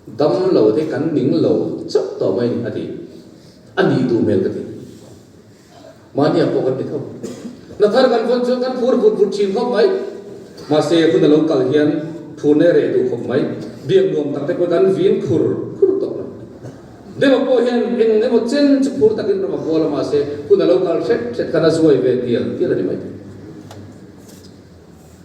Dam lo te kan ning lo chauh tawh mai a ti. A nih duh hmel ka ti. Mahniah pawh kan ti tho. Hna thar kan vawn chuan kan phur vut vut thin khawp mai. Mahse hun a lo kal hian phurna i reh duh khawp mai. Biak nuam tak te pawh kan vin khur khur tawh mai. Dema pawh hian eng emaw chen chu phur takin ram a kual a mahse hun a lo kal hret hret khan a zuai ve tial tial a ni mai.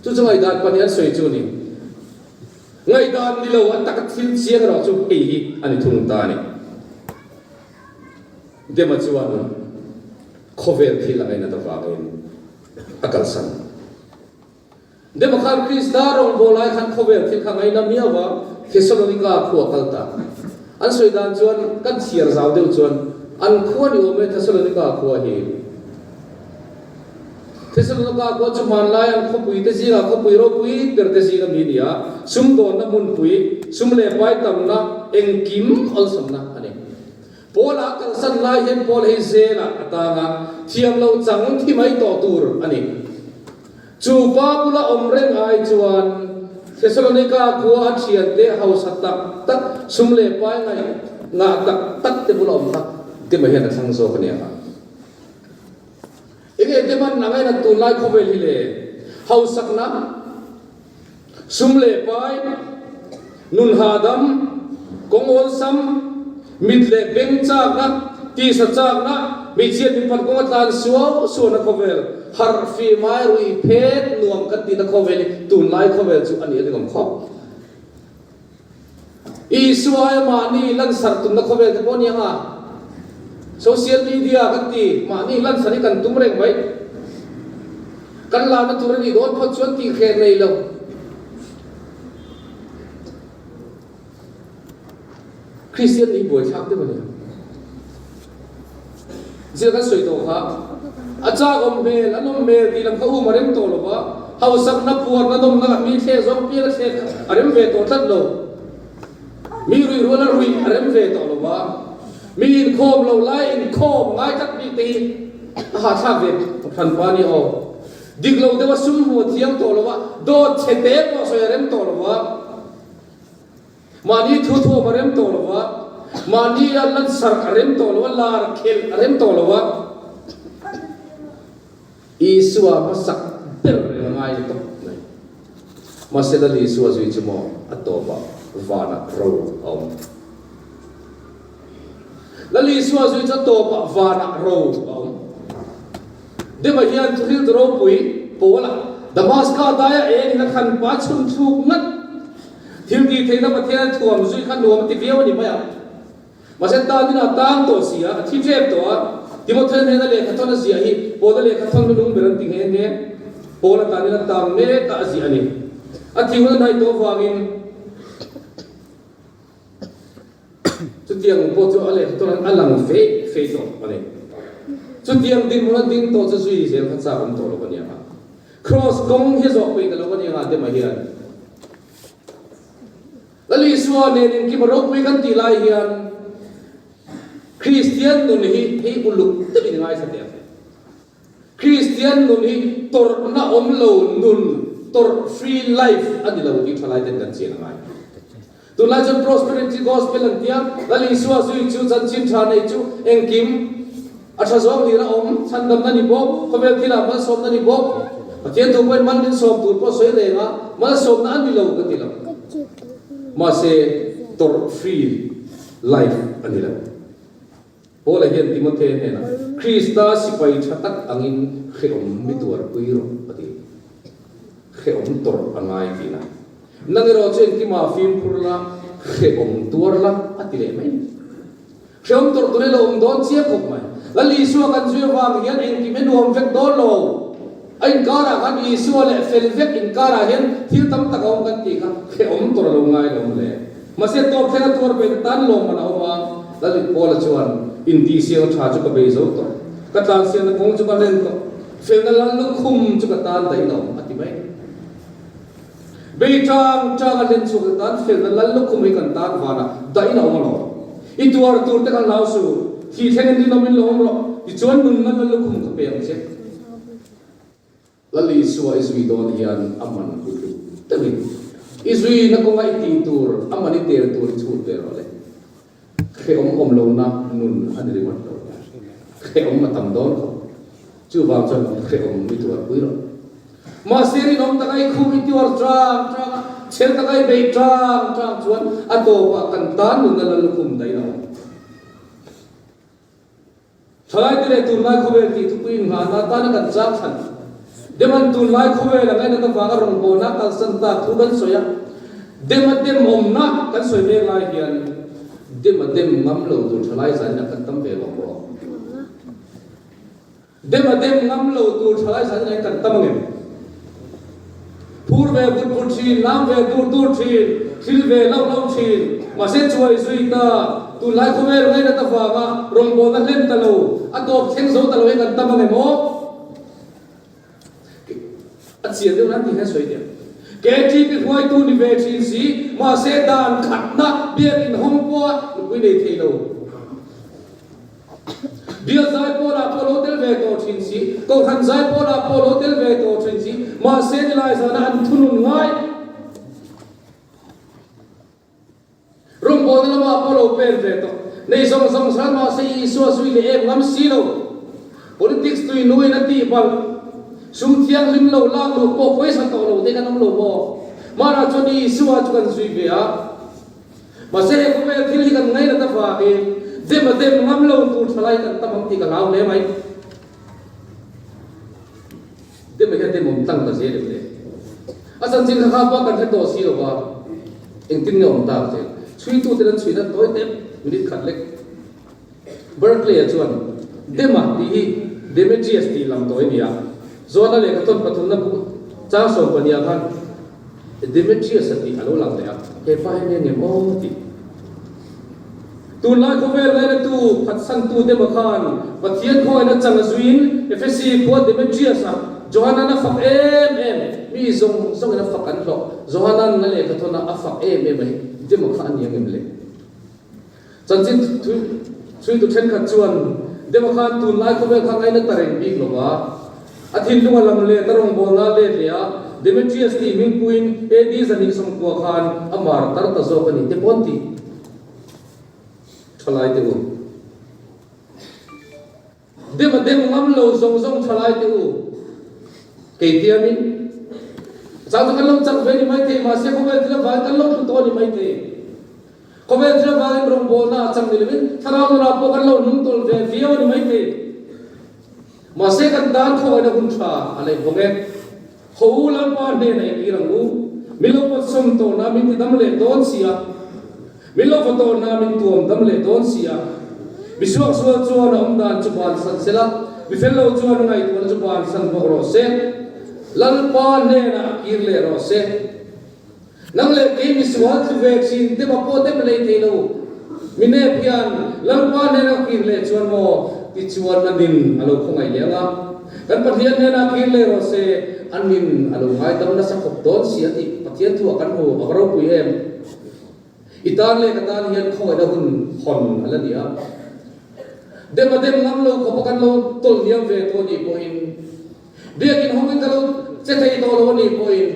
Chu chu ngaihdan pahnih an sawi chu a ni. Ngaihdan ni lo a taka thil chiang erawh chu hei hi a ni thung ta a ni. Dema chuan khawvel thil a ngainat avangin a kalsan. Dema khan Krista rawngbâwl lai khan khawvel thil kha ngaina miau a, Thesalonika khua kal ta. An sawi dan chuan kan chhiar zau deuh chuan an khua ni awm e Thesalonika khua hi. Thesalonika khua chu hmanlai an khawpui te zingah khawpui ropui ber te zinga mi a ni a, sumdawnna hmunpui, sum leh pai tamna, engkim awlsamna a ni. Paula kalsan lai hian Paul hei zelah a tang a, thiam lo chang thi mai tawh tur a ni. Chu pa bula awm reng ai chuan Thesalonika khua a thiante hausa tak tak, sum leh pai ngaih ngah tak tak te bula awm kha Dema hian a thlang zawk a ni ang a. Enge te hman ang en a tunlai khawvel hi le? Hausakna, sum leh pai, nun hahdam, kawng awlsam, mit leh beng chakna, tisa chakna, hmeichhia mipat kawnga tlan suau suahna khawvel, harh fih mai rui phet nuam kan tihna khawvel hi tunlai khawvel chu a nih a ni ngawm khawp. Isua aia mahni lansarh tumna khawvel te pawh a ni ang a, social media kan ti, mahni lansarh hi kan tum reng mai. Kan lana tur a nih dawn phawt chuan tih hreh nei lo. Kristian nih buaithlak deuh a ni ang. Zir kan sawi tawh kha, a chak awm hmel, a nawm hmel tih lam kha um a rem tawh lo va, hausakna, puarna, nawmna, mi thleh zawng pial a thleh kha a rem ve tawh tlat lo. Mi ruih rual a ruih a rem ve tawh lo va, mi inkhawm lo lai inkhawm ngai tlat bik te hi a hahthlak ve hran pa a ni aw. Dik lo deuh a sum hmu a thiang tawh lo va, dawt chhe te pawh sawi a rem tawh lo va. Mahni thu thuam a rem tawh lo va, mahni a lansarh a rem tawh lo a, lar khelh a rem tawh lo va. Isua hmasak ber reng a ngai ni tawp mai. Mahse Lal Isua zui chu maw a tawpah vanah ro a awm. Lal Isua zui chu a tawpah vanah ro a awm. Dema hian thuhriltu ropui Paula Damaska daia eng in a thlan pa chhun thluk ngat. Thil tih theihna Pathian thuam zui kha nuam a ti viau a ni mai a. Mahse tan inah tang tawh si a, a thi ṭep tawh a. Timothea hnena lehkhathawn a ziah hi Paula lehkhathawn lu lung ber an ti nghe nghe. Paula tan ina tang mek a a ziah a ni. A thi hun a hnaih tawh avangin chutiang pawh chu a lehkhathawn a lang fei fei tawh a ni. Chutiang dinhmun a ding tawh chu zui zel kha chak awm tawh lo a ni ang a. Kraws kawng hi zawh pui ta lo a ni ang a Dema hian. Lal Isua nen inkim a ropui kan tih lai hian Kristian nun hi hei uluk deuhin i ngaithla teh ang. Kristian nun hi tawrhna awm lo nun, tawrh free life a ni lo tih tha lai ten kan chian a ngai. Tunlai chuan prosperity gospel an tia, Lal Isua zui chu chanchin tha nei chu engkim a tha zawng hlir a awm, chhandamna ni bawk, khawvel thilah malsawmna ni bawk, Pathian thu pawhin mal min sawm tur pawh sawi reng a, malsawmna a ni lo ka ti lo. Mahse tawrh free life a ni lo. Paula hian Timothea hnenah, Krista sipai tha tak angin hrehawm mi tuarpui rawh a ti. Hrehawm tawrh a ngai tihna. Nang erawh chu engkimah fimkhur la, hrehawm tuar la a ti leh mai. Hrehawm tawrh tur hi lo awm dawn chiang khawp mai. Lal Isua kan zui avang hian engkim hi nuam vek dawn lo. A inkarah khan Isua leh fel vek inkarah hian thil tam tak a awm kan tih kha hrehawm tawrh a lo ngai lo maw le. Mahse tawp thlenga tuar ve te tan lawmman a awm a, Lalit Pawla chuan intihsiang tha chu ka bei zo tawh, ka tlansianna kawng chu ka len tawh, felna lal lukhum chu ka tan daih lo a ti mai. Bei tang tang a hlen chhuak te tan felna lal lukhum hi kan tan vanah dahin a awm alawm. I tuar tur te khan hlau suh, thih thlengin rinawmin lo awm rawh, tichuan nunna lal lukhum ka pe ang che. Lal Isua i zui dawn hian a man uluk deuhin. I zuina kawnga i tih tur, a man i tel tur i chhut ve rawh le. Hrehawm awm lohna nun a ni ringawt lo. Hrehawm a tam dawn khawp. Chuvang chuan hrehawm i tuarpui rawh. Mahse rinawm taka i khum i tuar tang tang a, chhel taka i beih tang tang chuan a tawpah kan tan nunna lal lukhum daih a awm. Thalaite leh tunlai khawvel tih thupui innghahna atana kan chang thlan. Deman tunlai khawvel a ngainat avanga rawngbawlna kalsan tak thu kan sawi a, dem a dem awmna kan sawi mek lai hian dem a dem ngam lo tur thalai zanin ah kan tam ve lo maw? Dem a dem ngam lo tur thalai zanin ah hian kan tam angem? Phur ve vut vut thin, lam ve dur dur thin, thil ve lauh lauh thin, mahse chuai zui ta, tunlai khawvel ngainat avanga rawngbawlna hlen ta lo, a tawp thleng zo ta lo hi kan tam ang em aw? A chian deuh nan tih hian sawi teh. KTP hruaitu ni ve thin si, mahse dan khatna biakin hawng pawha nupui nei thei lo. Bial zaipawlah pawh lo tel ve tawh thin si, Kohhran zaipawlah pawh lo tel ve tawh thin si, mahse nilai zana an thunun ngai. Rawngbawlna lamah pawh lo pen ve tawh. Nei zawng zawng zan mahse Isua zui leh em ngam si lo. Politics tui nuin a tih balh. Sum thianghlim lo lak luh pawh pawisa tawh lo te kan awm lo maw? Mahna chuan Isua chu kan zui ve a. Mahse he khawvel thil hi kan ngainat avangin dem a dem ngam lo tur thalai kan tam ang tih ka hlau hle mai. Dem a hian dem awm tlang ta zel em le? A chanchin kha kha pawh kan hre tawh si lo va, engtin nge awm tak zel? Chhuitute an chhuina tawi tep minute khat lek. Berkeley-a chuan Dema tih hi Demetrius tih lam tawi a ni a, Joana lehkha thawn pathumna bu chang 12 ah khan Demetrius-a tih a lo lang leh a, he pa hi eng em aw tih. Tunlai khawvel ngainatu phatsantu Dema khan Pathian khawngaihna chang a zuiin Ephesi khua Demetrius-a Johanan a fak em em, mi zawng zawngin a fak an hlawh, Johanan a lehkha thawnah a fak em em a hi Dema kha a ni ang em le? Chanchin chhuitu thenkhat chuan Dema khan tunlai khawvel kha ngaina ta reng bik lo va, a thinlung a lam let a rawngbawlna a let leh a, Demetrius tih hmingpuiin AD 290 khan a mar tar ta zawk a ni te pawh an ti. Thalai te u. Dem a dem ngam lo zawng zawng thalai te u, kei tiamin chang chu kan lo chak ve ni maithei, mahse khawvel thil avangin kan lo thlu tawh a ni maithei. Khawvel thil avangin rawngbawlna a chang ni lovin thlarau nunah pawh kan lo hnungtawl ve viau a ni maithei. Mahse kan tan khawngaihna hun tha a neih bawk e. Ho u Lalpa hnenah i kir ang u, min lo pawtsawm tawhna min ti dam leh dawn si a, min lo va tawhna min tuam dam leh dawn si a. Mi suaksual chuan a awm dan chu bansan se la, mi fel lo chuan a ngaihtuahna chu bansan bawk rawh se. Lalpa hnenah kir leh rawh se. Nang leh kei misual tlu ve thin te ma pawh dem lei thei lo. Mi nep hian Lalpa hnena ka kir leh chuan maw tichuan a nin a lo khawngaih leh ang a. Kan Pathian hnena kir leh rawh se, a nin a lo ngaidam nasa khawp dawn si a tih Pathian thuah kan hmu, a va ropui em? I tan leh ka tan hian khawngaihna hun hawn a la ni a. Dem a dem ngam lo khawpa kan lo tawlh hniam ve tawh nih pawhin, Biakin hawngin ka lo che thei tawh lo a nih pawhin,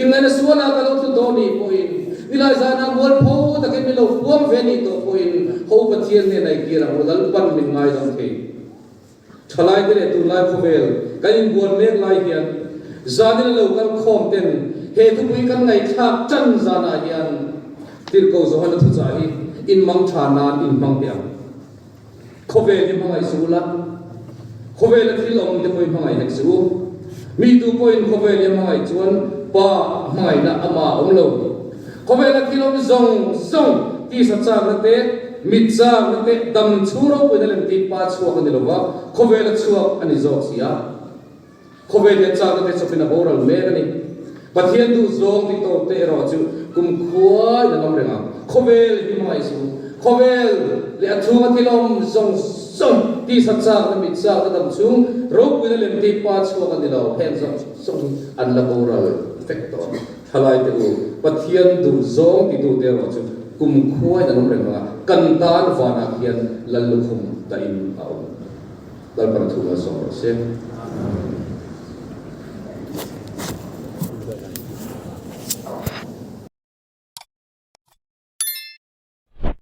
inngaihna sualah ka lo tlu tawh a nih pawhin, nilai zanah mualpho takin min lo puang ve a nih tawh pawhin, ho Pathian nen a ikir ang u, Lalpan min ngaidam thei. Thalaite leh tunlai khawvel kan inbuan mek lai hian, zanin a lo kal khawm ten he thupui kan ngaihthlak tan zanah hian Tirhkoh Johana thuchah hi inmang tha nan inhmang teh ang. Khawvel hi hmangaih suh ula, khawvela thil awm te pawh hi hmangaih hek suh u. Mi tu pawhin khawvel hi a hmangaih chuan Pa hmangaihna amah a awm lo. Khawvela thil awm zawng zawng, tisa chakna te, mit chakna te, dam chhung ropuina lem tih Pa chhuak a ni lo va, khawvela chhuak a ni zawk si a. Khawvel hian chakna te chawpin a boral mek a ni. Pathian duh zawng tih tawk te erawh chu kum khuaiin a ngam reng ang. Khawvel hi hmangaih suh u. Khawvel leh a chhunga thil awm zawng zawng, tisa chakna, mit chakna dam chung ropuina lem te pa chhuak a ni lo. Heng zawng zawng hi an la boral vek tawh ang. Thalai te u, Pathian duh zawng ti tu te erawh chu kum khuaiin a ngam reng ang a, kan tan vanah khian Lallukhum dahin a awm. Lalpan thu malsawm rawh se.